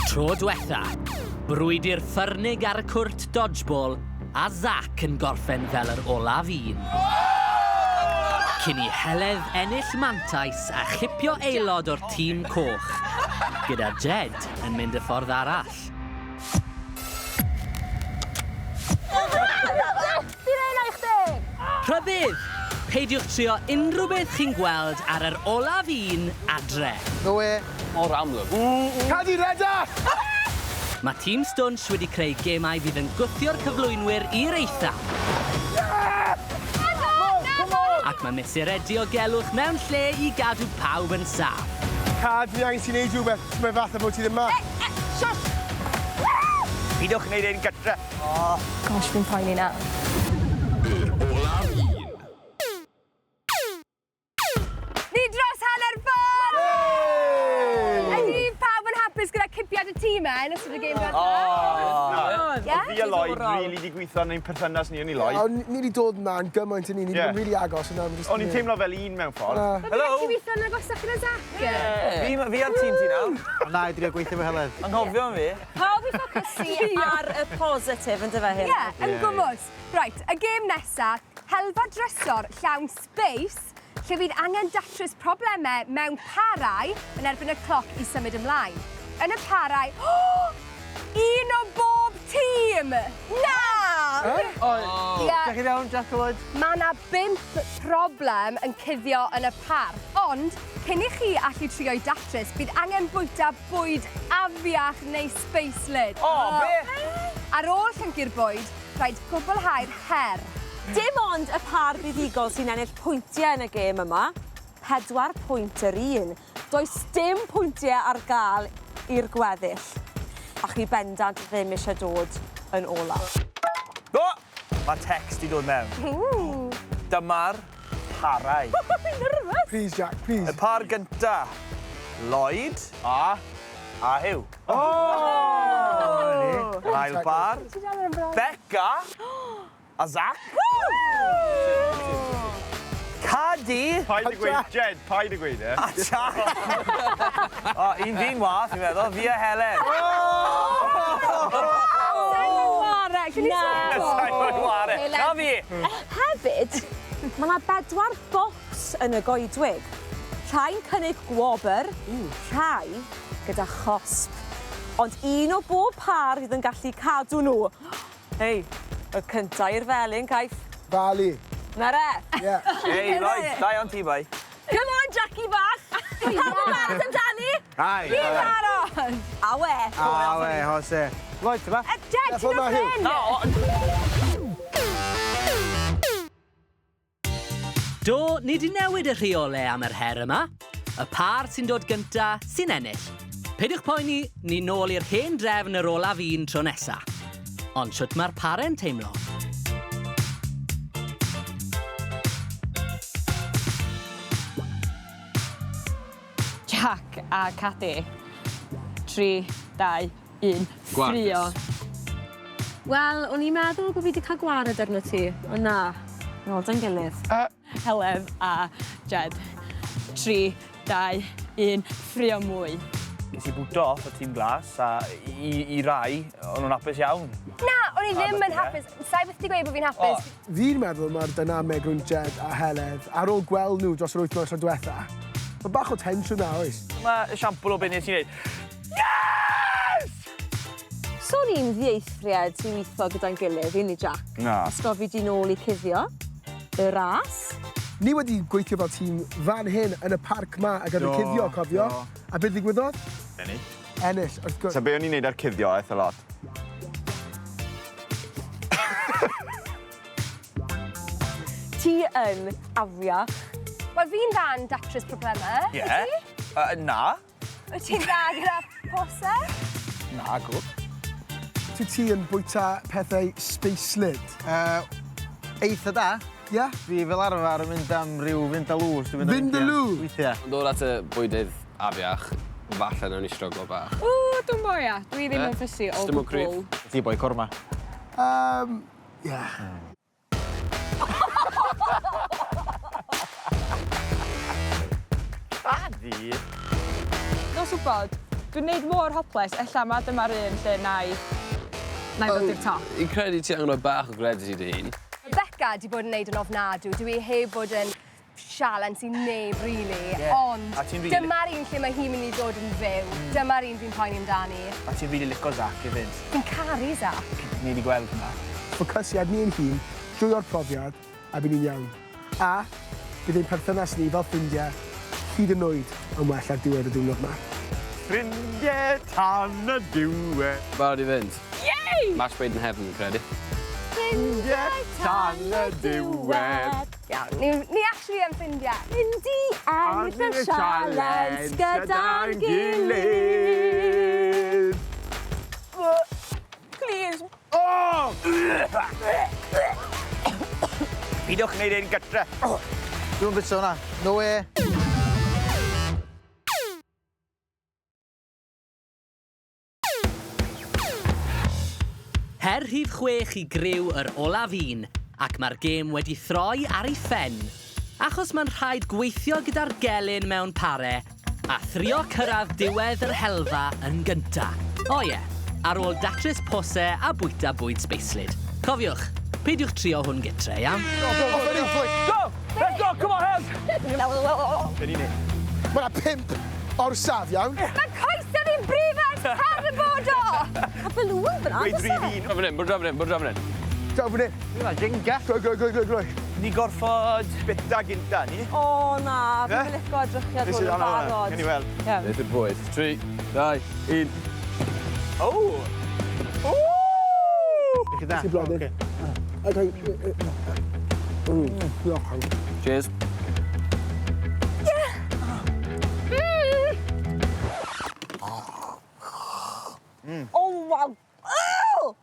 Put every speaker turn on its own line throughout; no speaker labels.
Tro dwetha, brwydr ffyrnig ar y cwrt dodgeball a Zac yn gorffen fel yr olaf un. Cyn i Heledd ennill mantais a chipio aelod o'r tîm coch, gyda Jed yn mynd y ffordd arall. Rhybudd! Peidiwch trio unrhyw beth chi'n gweld ar yr olaf un adre.
No way.
Mor amlwg.
Cadi reda!
Mae tîm Stwnsh wedi creu gemau fydd yn gwthio'r cyflwynwyr i'r eithaf. Ac mae mesurau diogelwch mewn lle i gadw pawb yn saff.
Cad, fi angen ti neud rhywbeth. Mae fatha bod ti ddim 'ma.
Shush!
Pidwch wneud e'n gytre.
Gosh, fi'n poeni nawr.
Yr olaf un.
Ni dros hanner ffordd! Ydy pawb yn hapus gyda cipiad y tîm e yn ystod y gêm diwetha?
Oedd. Fi a Lloyd rili 'di gwitho yn ein perthynas ni, o'n i Lloyd?
O'n ni 'di dod mlan gymaint 'yn ni, ni 'di bod yn rili agos a nawr ma' jyst...
O'n i'n teimlo fel un mewn ffordd.
Helo! Fi weithio'n agosach gyda Zac.
Fi, fi ar tîm ti nawr.
O na i drio gweithio efo Heledd.
Anghofio am fi.
Pawb i ffocysu ar y positif yndyfe Heledd?
Ie, yn gwmws. Reit, y gêm nesa, helfa drysor llawn sbeis, lle fydd angen datrys problemau mewn parau yn erbyn y cloc i symud ymlaen. Yn y parau... Un o bob tîm! Na!
O,
Ie.
Dach chi'n iawn, Jack a Lloyd?
Mae 'na bump problem yn cuddio yn y parc, ond cyn i chi allu trio'i datrys, bydd angen bwyta bwyd afiach neu sbeislyd.
O, be?
Ar ôl llyncu'r bwyd, rhaid cwblhau'r her.
Dim ond y pâr buddugol sy'n ennill pwyntiau yn y gêm yma. 4 pwynt yr un. Does dim pwyntiau ar gael i'r gweddill. A chi bendant ddim eisiau dod yn olaf.
O! Mae text 'di dod mewn.
Ww!
Dyma'r parau.
Fi'n nyrfys!
Plîs Jack, plîs.
Y par gynta, Lloyd. A. A Huw.
O!
Yr ail bar, Beca. A Zac. Cadi.
Paid â gweud, Jed, paid â gweud e.
A Jack. O, un fi'n wath, fi'n meddwl. Fi a Helen.
Sai'n ware. Can you stop?
Sai'n ware. Na fi.
Hefyd, mae 'na bedwar bocs yn y goedwig. Rhai'n cynnig gwobr, rhai gyda chosb. Ond un o bob pâr fydd yn gallu cadw nhw. Hei, y cynta i'r felin, caiff.
Fali.
Na re?
Ie.
Hei, Lloyd, da iawn ti, boi.
Come on, Jackie bach! Pawb yn barod amdani?
Ai.
Fi'n barod!
Awe!
Awe, Jose. Lloyd, ti 'ma?
Jed, ti'n off hyn?
Na, o...
Do, ni 'di newid y rheole am yr her yma. Y pâr sy'n dod gynta sy'n ennill. Peidiwch poeni, ni nôl i'r hen drefn yr olaf un tro nesa. Ond shwt mae'r pare'n teimlo?
Jack a Cadi. 3, 2, 1. Ffrio. Wel, o'n i'n meddwl bod fi 'di cael gwared arno ti, ond na. Nôl 'da'n gilydd. Heledd a Jed. 3, 2, 1, ffrio mwy.
Ges i bwto off y tîm glas a i, i rai, o'n nhw'n hapus iawn.
Na, o'n i ddim yn hapus. Sai byth 'di gweud bod fi'n hapus.
Fi'n meddwl mae'r dynameg rhwng Jed a Heledd, ar ôl gweld nhw dros yr wythnos diwetha, mae bach o tensiwn 'na, oes?
Dyma esiampl o be nes i wneud. Yes!
So ni'n ddieithriad i weithio gyda'n gilydd, i ni Jack.
Na.
Atgofi di nôl i cuddio. Y ras.
Ni wedi gweithio fel tîm fan hyn yn y parc 'ma ac ar y cuddio, cofio?
Do.
A beth ddigwyddodd?
Ennill.
Ennill, wrth gwrs.
So be o'n i'n neud ar cuddio eitha lot?
Ti yn afiach.
Wel, fi'n dda yn datrys problemau.
Ie. Yeah. Na.
Wyt ti'n dda gyda pose?
Nagw.
Wyt ti yn bwyta pethau sbeislyd?
Uh, eitha da.
Ie? Yeah?
Fi fel arfer yn mynd am ryw Vindaloo.
Vindaloo?
Weithiau.
Yn dod at y bwydydd afiach, falle nawn ni stryglo bach.
Ww, dwi'm bo ia. Dwi ddim yn fussy o gwbl.
Ti boi korma.
Ie.
Cadi!
Nos wybod. Dwi'n neud mor hopeless, ella ma dyma'r un lle nai nai ddod i'r top.
Fi'n credu ti angen rhoi bach o gredit i dy hun.
Ma' Beca 'di bod yn neud yn ofnadw, dyw 'i heb bod yn sialens i neb rili, ond dyma'r un lle mae hi'n mynd i ddod yn fyw. Dyma'r un fi'n poeni amdani.
A ti'n rili lico Zac hefyd.
Fi'n caru Zac.
Ni 'di gweld hwnna.
Ffocysu ar ni ein hun drwyo'r profiad a bydd ni'n iawn. A bydd ein perthynas ni fel ffrindiau hyd yn oed yn well ar diwedd y diwrnod 'ma.
Ffrindiau tan y diwedd.
Barod i fynd?
Yay!
Match made in heaven, fi'n credu.
Ffrindiau tan y diwedd.
Iawn, ni, ni actually yn ffrindiau.
Mynd i ennill y sialens gyda'n gilydd.
Please.
Oh! Pidwch wneud ein gytre.
Dwi'n bwyta hwnna. No way.
Her rhif 6 i griw yr olaf un, ac mae'r gêm wedi throi ar ei phen. Achos mae'n rhaid gweithio gyda'r gelyn mewn pare, a thrio cyrraedd diwedd yr helfa yn gynta. O ie, ar ôl datrys pose a bwyta bwyd sbeislyd. Cofiwch, peidiwch trio hwn gytre, iawn?
Go, go, go,
go! Let's go, come on, help!
Be ni'n neud?
Mae 'na pump orsaf, iawn?
Mae coesau fi'n brifo ers pam y bod o!
Mae balloon fyna,
Gweud
does e?
rhif un.
Draw fan hyn, bwrw draw fan hyn, bwrw draw fan hyn.
Draw fan hyn.
Hwnna Jenga.
Gloi, gloi, gloi, gloi, gloi.
Ni gorffod...
Bita gynta, ni.
O na, fi'n mynd licio edrychiad
Be
hwn
sydd
yn
arno hwnna?
barod.
Gewn ni weld.
Iawn.
Beth yw'r bwyd? 3, 2, 1.
O! O!
Ti'n blodyn. Okay. Diolch.
Cheers.
O, waw. O!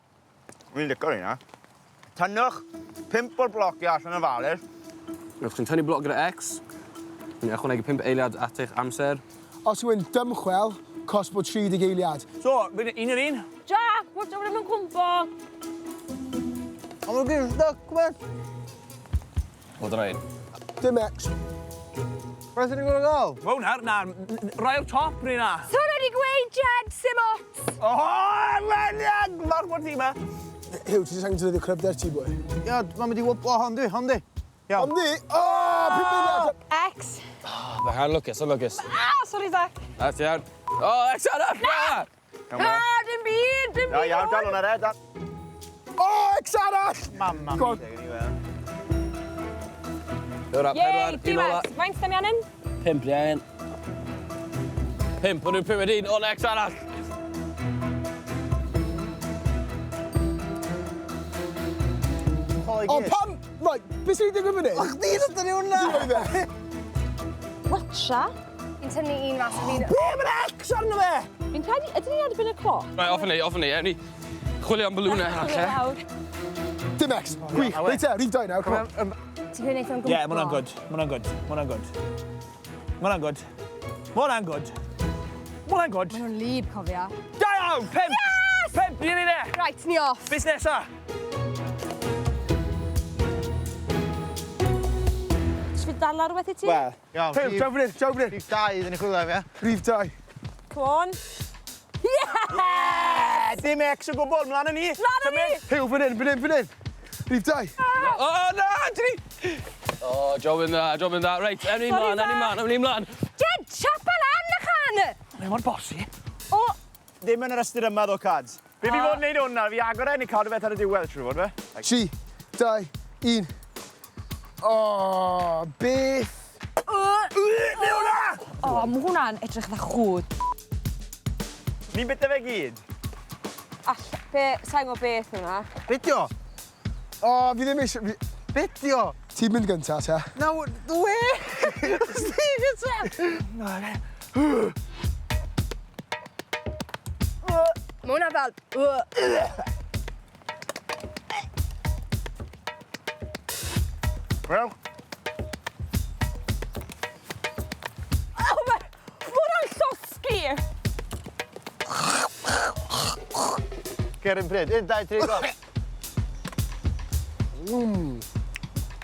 Fi'n licio rheina. Tynnwch pump o'r blociau allan yn ofalus.
Os chi'n tynnu bloc gyda X, ni'n ychwanegu 5 eiliad at eich amser.
Os yw'n dymchwel, cosb o 30 eiliad.
So, un yr un?
Jack, watch out, mae'n cwmpo.
Ond mae'n gyd stuck, man.
O, dyna un.
Dim X.
Beth ydyn ni'n gwybod gael?
Wel, na, na, rai o'r top neu na.
So wedi gweud, Jed, sim ots!
O, Leniad! Mawr bod ti ma.
Huw, ti jyst angen defnyddio cryfder ti, boi.
Ia, mae'n mynd i wyblo hon, dwi, hon di. Iawn.
Hon di? O, pum eiliad!
X.
Fe han lwcus, yn lwcus.
Ah, sorry, Zac.
Na, ti iawn. O, X arall! Na!
Ah, dim byd, dim
Da
byd.
iawn, dal hwnna re, dal.
O, X arall!
Mamma
Go on.
mia, gewn ni weld.
Yw'r
Yay,
pedwar, un
dim
ola.
X. Faint da ni angen?
5, ie. 5, o'n nhw'n pumed un, o'n X arall.
O, pam? Right, beth sy'n digwydd fan hyn?
Och, di, ydyn ni hwnna!
Watcha.
Fi'n tynnu un mas o fi'n...
Be, mae'n X arno fe!
Fi'n credu, ydyn ni erbyn y cloc?
Right, off ni, off ni. Ewn ni chwilio am balwnau falle.
Lawr.
Dim X. Gwych. Reit te, rhif 2 nawr, come on.
Ti'n credu wneud o'n gwmpo?
Ie, ma' hwnna'n good. Ma' hwnna'n good. Ma' hwnna'n good. Ma' hwnna'n good. Ma' hwnna'n good. Ma' hwnna'n good.
Ma' nhw'n lib, cofia.
Da iawn! 5!
Yes!
5, ni ni ne!
Right, ni off.
Beth nesa?
Fi dala rhywbeth i ti?
Wel,
Iawn,
Huw, draw fan hyn, draw fan hyn.
Rhif 2 ydyn ni chwilio am, ia?
Rhif 2.
Come on.
Yeah! Dim X o gwbl, mlaen â ni.
Mlaen â ni!
Huw, fan hyn, fan hyn, fan hyn. Rhif 2.
O, na, dwi... O, job yn dda, job yn dda. Reit, ewn ni mlaen, ewn ni mlaen, ewn ni mlaen.
Jed, chapa lan na chan!
Mae mor bossy.
O,
Ddim yn yr ystyr yma, ddo, cads. Be fi fod yn neud hwnna, fi agor e, ni cadw beth ar y diwedd, siŵr o fod, fe?
3, 2, 1. O, beth?
Be hwnna?
O, mae hwnna'n edrych fatha chwd.
Ni'n bita fe gyd.
All, be, sa'n gwybod beth hwnna.
Be di o?
O, fi ddim eisiau...
Be di o?
Ti'n mynd gynta, te.
No, no way! Steve, it's
mae hwnna fel...
Wel,
O, mae hwnna'n llosgi!
Ger un pryd. 1, 2, 3, go.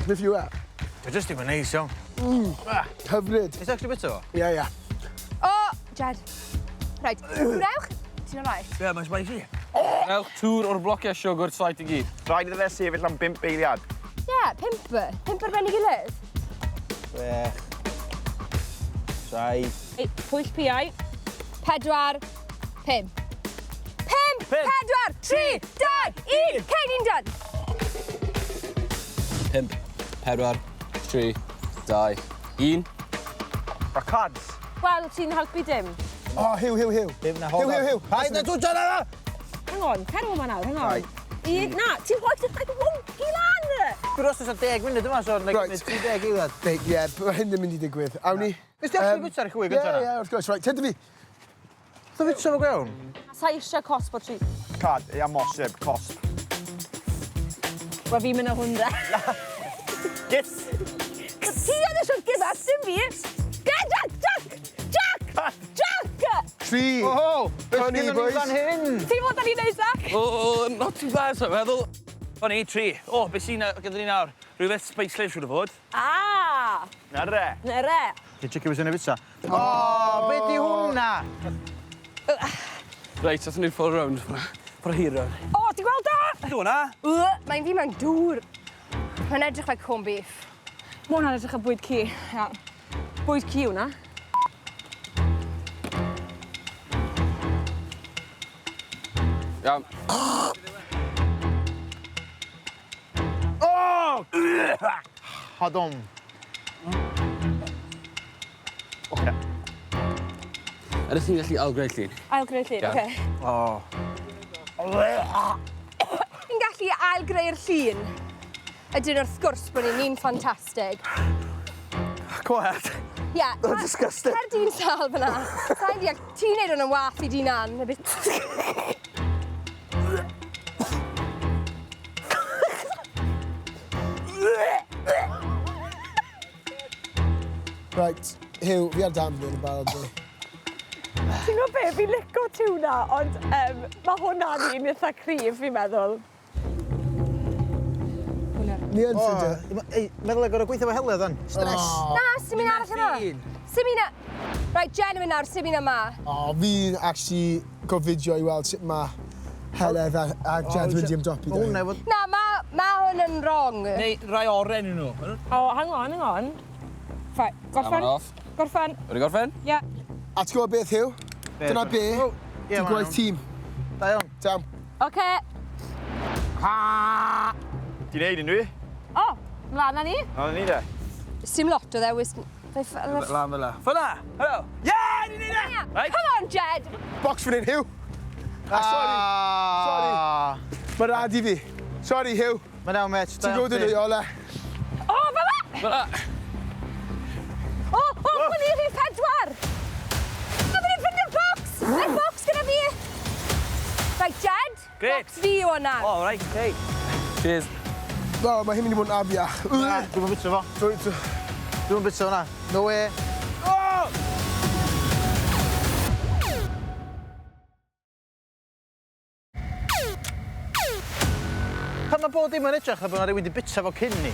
Beth yw e?
Dwi jyst ddim yn neis, iawn.
Hyfryd.
Is actually bita fo?
Ie, ie.
O, Jed. Reit, gwnewch... Ti'n alright?
Ie, mae'n spicy.
Gwnewch tŵr o'r blociau siwgr sait i gyd.
Rhaid iddo fe sefyll am 5 eiliad.
Ie, yeah, 5. 5 ar ben ei gilydd.
6. 7.
Ei, pwyll piau.
4, 5. 5, 4, 3, 2, 1. Cei, ni'n done.
5, 4, 3, 2, 1.
A cards.
Wel, ti'n helpu dim.
O, oh, Huw, Huw, Huw.
Huw, na, hold
Huw, Huw, Huw.
Paid na twtio na!
Hang on, cer o 'ma nawr, hang on.
Right.
Un, na, ti'n rhoi dy like wonky lan!
Dwi'n os oes 10 munud yma, so like,
Right.
30 eiliad.
Ie, yeah, mae hyn ddim mynd i digwydd. Awn ni.
Nes ti actually bwyta'r chwi gynta
Ie,
na?
ie, wrth gwrs. Right, tyd fi.
Dwi'n bwyta fo gwewn?
Sa eisiau cosb o tri.
Cad, ei amosib, cosb.
Wel, fi'n mynd â hwn de.
Yes!
Ti yn y siwrce dda, dim fi! Get Jack! Jack! Jack! Jack!
Tri.
Oho! Beth
Funny,
gynnon ni
boys.
fan hyn?
Ti'n fod da ni'n neud, Zac?
O, not too bad, so'n meddwl.
O'n i, tri. O, beth sy'n gyda ni nawr? Rhywbeth spicelyd siŵr o fod.
Ah!
Na re.
Na re.
Ti'n checio beth sy'n ei bwyta? O, be di hwnna?
Reit, athyn ni'n full round. Ffordd hir round.
O, ti'n gweld o?
Dw hwnna.
Mae'n fi mewn dŵr. Mae'n edrych fel corned beef.
Mae hwnna'n edrych fel bwyd ci. Ia. Bwyd ci hwnna.
Iawn.
O! Pardon.
Oce.
Ydych chi'n gallu ailgreu llun?
Ail greu llun,
Iawn.
oce.
O.
Fi'n gallu ail-greu'r llun. Ydyn wrth gwrs bod ni'n un ffantastig.
Quiet.
Ie. Yeah,
disgusting.
Cer di'n sâl fyna. Sa'n deall, ti'n neud hwn yn wath i di nan. A bit.
Right, Huw, fi ar dan fan hyn yn barod fi.
Ti'n gwybod be, fi'n lico tuna, ond mae hwnna'n un eitha cryf, fi'n meddwl.
Ni yn ffrindiau.
Ei, meddwl ag o'r gweithio fo Heledd o'n. Stress.
Na, sy'n mynd arall yma. Sy'n mynd... Right, genuine nawr, sy'n mynd yma.
O, fi'n actually gofidio i weld sut mae Heledd a, a Jed mynd i ymdopi.
Ma' hwnna efo...
Na, mae ma hwn yn wrong.
Neu rai oren nhw.
O, hang on, hang on. Right, gorffen.
Am off.
Gorffen.
Wedi gorffen?
Ie. Yeah.
A ti'n gwybod beth, Huw? Dyna be,
O, ie,
di
ma'
gwaith
iawn.
tîm.
Da iawn.
Down.
Oce.
Ti'n neud unrhyw?
O, mlaen â ni.
Na ni de.
Sim lot o ddewis.
Lan fel la. Fel la. Helo. Yeah, ni'n neud e! Right.
Come on, Jed!
Box fan hyn, Huw. Ah, sorry. Sorry. Mae rad i fi. Sorry, Huw.
Mae'n iawn, mate.
Ti'n gwybod yn ei ole.
O, fel la!
Fel la.
O, o, hwn i rhif pedwar!
Mae fi'n ffindio'r box! Mae'r box gyda fi! Right, Jed.
Great.
Box fi yw hwnna.
O, right, okay.
Cheers.
No, mae hyn mynd i fod yn afiach.
Na, dwi'm yn bwyta fo. Dwi'm yn bwyta hwnna. No way.
Oh!
Pan mae bod dim yn edrych fel bod 'na rywun 'di bwyta fo cyn ni.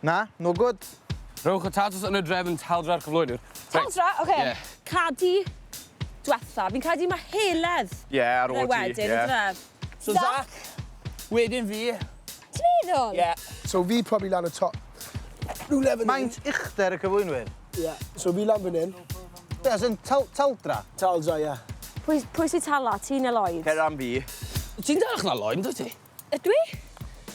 Na, no good.
Rhowch y tatws yn y drefn taldra'r cyflwynwyr.
Taldra, oce.
Ie.
Cadi diwetha. Fi'n credu mae Heledd.
Ie, ar ôl ti.
Wedyn,
ie.
yndyfe?
So Zach, wedyn fi.
Ti'n meddwl?
Ie.
So fi probably lan y top. Rhywle fan hyn.
Maint uchder y cyflwynwyr.
Ie. So fi lan fan hyn.
Be, as in tal taldra?
Taldra, ie.
Pwy, pwy sy'n tala? Ti neu Lloyd?
Cer am fi.
Ti'n dalach na Lloyd, ynddo ti?
Ydw i?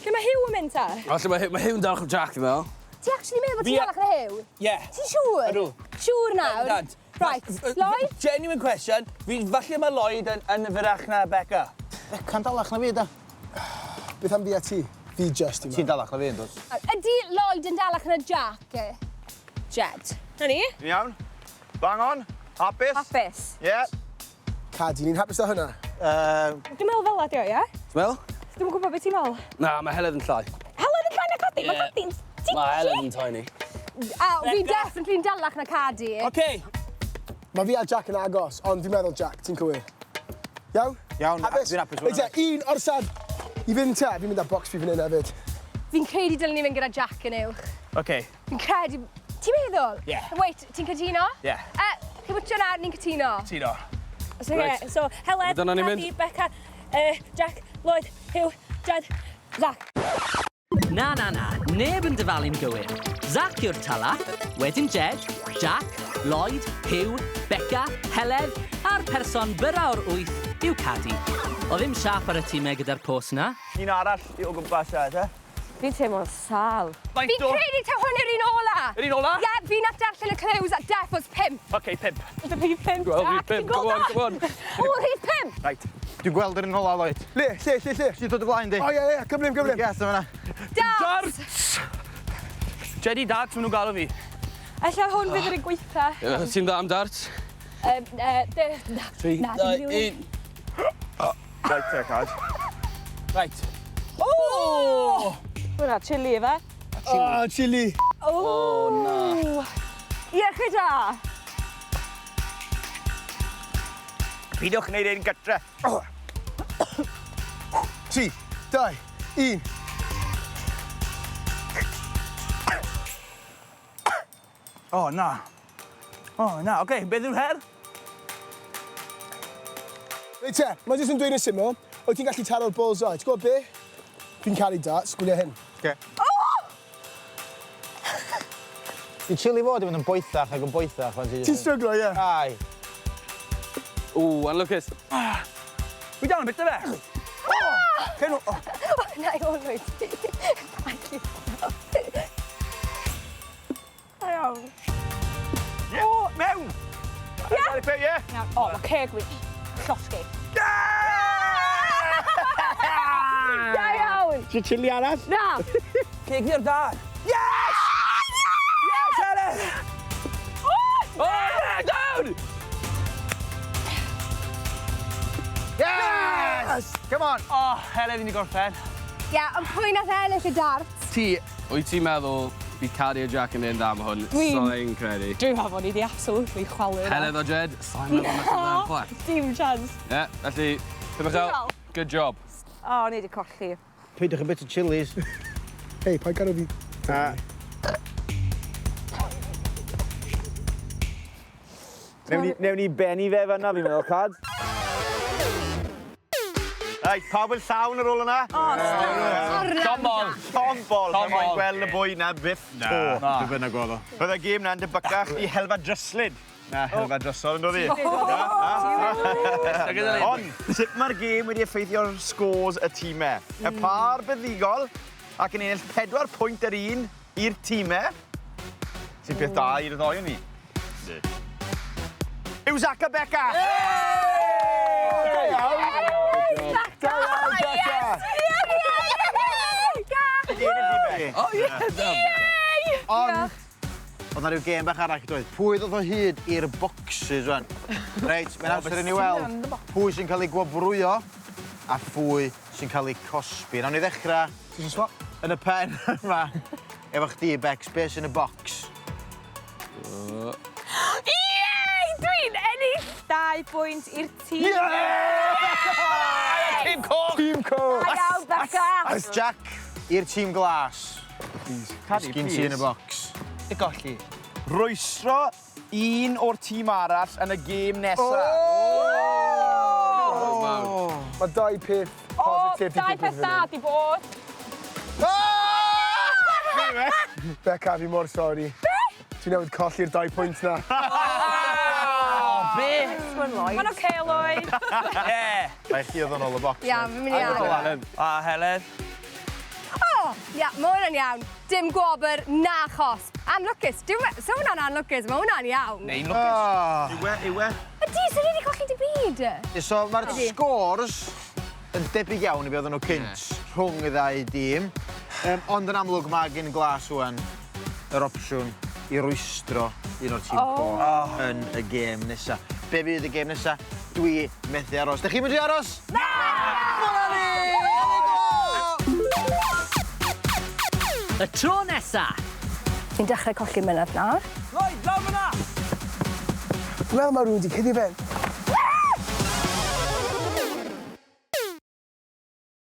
Lle mae Huw yn mynd ta?
O, lle mae, mae Huw'n dalach o Jack, fi'n meddwl.
Ti actually meddwl bod
Fi
ti'n
a-
dalach na Huw?
Ie.
Ti'n siŵr?
Ydw.
Siŵr nawr?
Bendant.
Right, Lloyd?
Genuine question. Fi, falle mae Lloyd yn, yn fyrach na Becca.
Beca'n dalach na fi, da.
Beth am fi a ti? Fi just, ti'n
Ti'n dalach na fi, yndwt?
Ydy Lloyd yn dalach na Jack?
Jed.
Na ni?
Ti'n iawn? Bang on? Hapus?
Hapus.
Ie.
Cadi, ni'n hapus da hwnna?
Dwi'n meddwl fel la, dio, ie?
Ti'n meddwl?
Dwi'm yn gwybod beth ti'n meddwl.
Na, mae Heledd yn llai.
Heledd yn llai na Cadi? Mae Cadi'n
Mae Helen yn tiny.
A fi definitely'n dalach na Cadi.
Oce.
Mae fi a Jack yn agos, ond fi'n meddwl Jack, ti'n cywir. Iawn?
Iawn,
Hapus?
dwi'n hapus.
Reit te, un orsaf i fynd te. Fi'n mynd â box fi fan hyn hefyd.
Fi'n credu dylen ni fynd gyda Jack yn uwch.
Oce.
Fi'n credu... Ti'n meddwl?
Ie.
Wait, ti'n cytuno?
Ie.
Chi'n bwtio nawr, ni'n cytuno.
Cytuno.
So,
Reit.
so Helen,
Dyna ni'n
Cadi, Beca, Jack, Lloyd, Huw, Jed, Zac.
Na, na, na, neb yn dyfalu'n gywir. Zac yw'r tala, wedyn Jed, Jack, Lloyd, Huw, Beca, Heledd, a'r person byra o'r 8 yw Cadi. O ddim siâp ar y tîmau gyda'r pos na.
Un arall o gwmpas e, te?
Fi'n teimlo'n sâl.
Fi'n credu taw hwn yw'r un ola.
Yr un ola?
Ie, fi'n nath darllen y clues a def was 5.
Oce, 5.
Oedd y rhif 5,
Gweld rhif
Jack. Ti'n
5,
gweld
come on,
na?
come on.
O, rhif 5!
Right.
Dwi'n gweld yr un ola, Lloyd.
Le, lle, lle, lle?
Ti'n dod o flaen di?
O, ie, ie, gyflym, gyflym.
Yes, yma.
Darts!
Darts!
Jedi Darts, maen nhw'n galw fi.
Ella hwn fydd yr un gweitha.
Ti'n dda am darts?
Na,
3,
na,
2,
dim rili.
1.
Right te, Cad.
Right.
O! Hwna, chili efe.
O, chili.
O, na. Iechyd da!
Peidiwch wneud ein gytre.
3, 2, 1.
O, na. O, na. Oce, beth yw'r her?
Reit te, mae jyst yn dweud yn syml, wyt ti'n gallu taro'r bullseye. Ti'n gwybod be? Fi'n caru darts, gwylio hyn.
Oce. Di chili fod i fynd yn boethach ac yn boethach.
Ti'n stryglo, ie?
Ai.
Ww, anlwcus.
Fi dal yn bit fe. O! Cyn o.
Na, i always. Thank you.
Da iawn.
O, mewn! Ie! Ie!
O, mae ceg fi. Llosgi. Da iawn!
Ti'n chili arall?
Na!
Ceg fi ar dad. Yes! Yes, Helen!
Oh, yeah, down!
Yes! Come on!
O, Helen, fi wedi gorffen.
Ie, ond pwy nath ennill y dart?
Ti, wyt ti'n meddwl bydd Cadi a Jack yn un dda am hwn? Sa'n credu.
Dwi'n meddwl bod ni wedi absolutely chwalu.
Heledd o Jed, sa'n meddwl nath yn chwaith.
Dim chance.
Ie, felly, Pum uchel, good job.
O, ni wedi colli.
Peidiwch yn bit o chilies.
Hei, pa'n gadw fi...
Newn ni benni fe fan'na, fi'n meddwl, Cad. Reit, pawb yn llawn ar ôl yna?
O,
Tom bol.
Tom bol.
Tom
Mae'n
bol.
gweld y bwy na byth to.
Na. Dwi bynnag oedd o.
Bydd y gêm na'n debycach i helfa dryslyd. Na, helfa drysol yn dod i. Ond, sut mae'r gêm wedi effeithio'r scores y tîmau? Y par buddugol ac yn ennill 4 pwynt yr un i'r tîmau. Sy'n peth da i'r ddoi o'n ni. Yw Zac a Beca!
Da iawn, Beca!
Oh, yeah, damn.
Ond, oedd na rhyw gêm bach arall doedd. Pwy ddod o hyd i'r boxes rwan? Reit, mae'n amser i ni weld pwy sy'n cael ei gwobrwyo a phwy sy'n cael ei cosbi. Nawn ni ddechrau
Ti'n swap?
yn y pen yma efo chdi, Bex, beth sy'n y box?
Iei! Dwi'n ennill 2 bwynt i'r tîm.
Tîm coch!
Tîm coch!
Da iawn, Beca!
Jack, i'r tîm glas.
Cadi,
Sgyn ti yn y box.
Y golli.
Rwystro un o'r tîm arall yn y gêm nesaf.
Wow.
Mae dau peth
O,
positif
dau peth da di bod.
Beca, fi mor sori. Ti newydd colli'r 2 pwynt na.
Be?
Mae'n oce, Lloyd.
Ie.
Mae chi oedd yn ôl y box.
Iawn, fi'n mynd i agor.
A Heledd.
O, ia, mae hwnna'n iawn. Dim gwobr na chosb. Anlwcus. So hwnna'n anlwcus, mae hwnna'n iawn.
Neu'n lwcus.
Oh.
Yw e, yw e?
Ydy, so ni wedi colli dy byd.
So mae'r
Ydi.
scores yn debyg iawn i be oedden nhw cynt rhwng y ddau dîm. Ond yn amlwg mae gen Glas ŵan yr opsiwn i rwystro un o'r tîm coch yn y gêm nesa. Be fydd y gêm nesa? Dwi methu aros. Dych chi'n mynd i aros? Na! Ffwrdd â ni! Here we go!
Y tro nesa!
Fi'n dechrau colli mynedd nawr.
Lloyd, lawr fyna!
Dwi'n meddwl mae rhywun wedi cuddio fe.